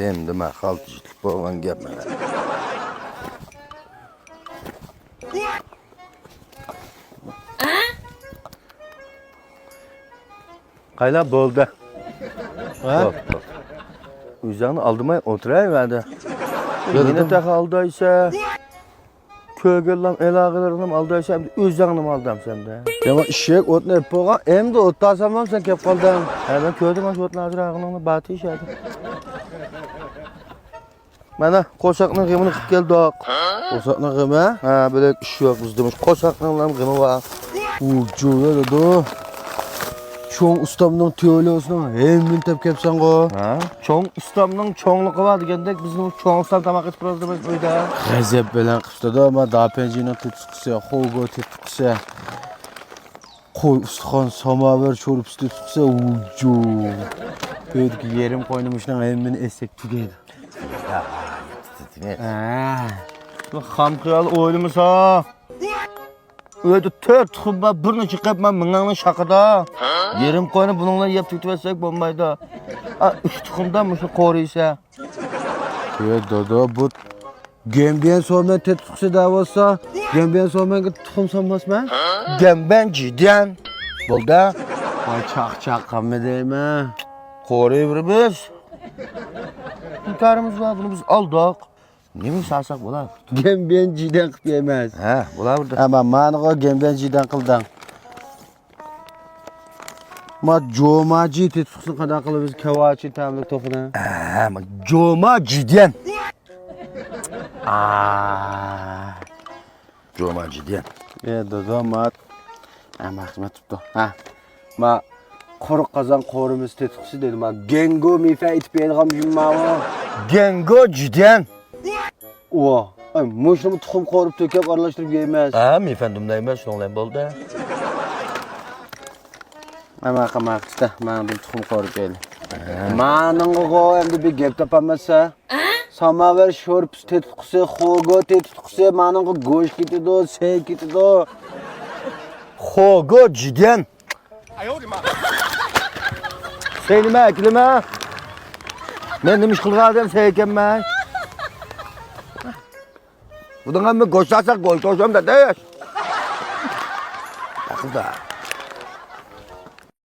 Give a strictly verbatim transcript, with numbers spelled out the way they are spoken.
ئەمدى مەن خالتا يېتىپ بولغان گەپ مانا. قايلا بولدى. ھە؟ بولدى، بولدى. ئۆزۈڭنى ئالدىماي ئولتۇراۋەردە. يەنە تېخى ئالدايسەن. كۆرگەنلەم ئالاقىلىرىڭنىمۇ ئالدايسەن، ئەمدى ئۆزۈڭنىمۇ ئالدامسەن دە. يامان ئىششەك ئوتنى ئېلىپ بولغان، ئەمدى ئولتۇرساملا سەن كەپ قالدىڭ. ھە، مەن كۆردۈم ئاشۇ ئوتنى ھازىر ئاغىنىڭنى باتى ئىشەدە. مانا، قورساقنىڭ غېمىنى قىلىپ كەلدۇق. قورساقنىڭ غېمى؟ ھە، بۆلەك ئىش يوق بىزدە، مۇشۇ قورساقنىڭلا غېمى بار. ئۇجۇ دېدى. چوڭ ئۇستامنىڭ تيوليوسىنىڭ ھەممىنى تېپىپ كەپسەنغۇ. ھە؟ چوڭ ئۇستامنىڭ چوڭلۇقى بار دېگەندەك، بىزنىڭ چوڭ ئۇستام تاماق ئېتىپ تۇرىدۇ بىز ئۆيدە. غەزەپ بىلەن قىپتىدۇ، ما داپەنجىنىڭ تېتىتقۇسى، خوگو تېتىتقۇسى، قوي ئۇستىخان، ساماۋەر شورپىسى تېتىتقۇسى، ۋۇجۇ. ئۆيدىكى يېرىم قوينى مۇشۇنىڭ ھەممىنى ئەتسەك تۈگەيدۇ. ھە. بۇ خام خىيال ئويلىمىسا. ئۆيدە تۆت تۇخۇم بار، بىرنى چىقىرىپ مەن مېڭەڭنى شاقىدا. يېرىم قوينى بۇنىڭ بىلەن يەپ تۈگىتىۋەتسەك بولمايدۇ. ئا، ئۈچ تۇخۇمدا مۇشۇ قورۇيسە. ئە، دادا، بۇ گەنبيەن سومەن تېتىتقۇسى دەۋاتسا، گەنبيەن سومەنگە تۇخۇم سالماسمەن؟ گەنبيەن جىديەن. بولدى. ۋاي، چاقچاق قىلما دەيمەن. قورۇيۋېرىمىز. ئىنكارىمىز بار، بۇنى بىز ئالدۇق. نېمە سالساق بولا؟ گەنبيەن جىديەن قىلىپ يەيمىز. ھە، بولاۋېرىدۇ. ئەمما مانىغۇ گەنبيەن جىديەن قىلدىڭ. ما جوماجى تېتىتقۇسىنى قانداق قىلىمىز؟ كاۋاچى تەملىك توخۇنى. ھە، ما جوماجى دېگەن. ئا. جوماجى دېگەن. ئە، دادا، ما. ھە، ما خىزمەت تۇپتۇ. ھە. ما قۇرۇق قازان قورۇمىسى تېتىتقۇسى دېدى. ما گەنگو مېيفەن ئېتىپ يەيدىغان جۇمماۋۇ. گەنگو جىديەن. ئۇۋا، ئاي، مۇشۇنىمۇ تۇخۇم قورۇپ تۆكۈپ ئارىلاشتۇرۇپ يەيمىز. ھە، مېيفەن دۇملايمىز، شۇنىڭ بىلەن بولدى. ئەمما قىماقچىدا، ماڭا بىر تۇخۇم قورۇپ يەيلى. ھە. مانىڭغىغۇ ئەمدى بىر گەپ تاپالماسا. ساماۋەر شورپىسى تېتىتقۇسى، خوگو تېتىتقۇسى، مانىڭغا گۆش كېتىدۇ، سەي كېتىدۇ. خوگو جىديەن. سەي نېمە ئەكېلىمە؟ مەن نېمە ئىش قىلغان ئادەم سەي ئەكەلمەي؟ بۇنىڭغا مەن گۆش سالساق گۆش توشۇم دەدىش. ئەقىلدا.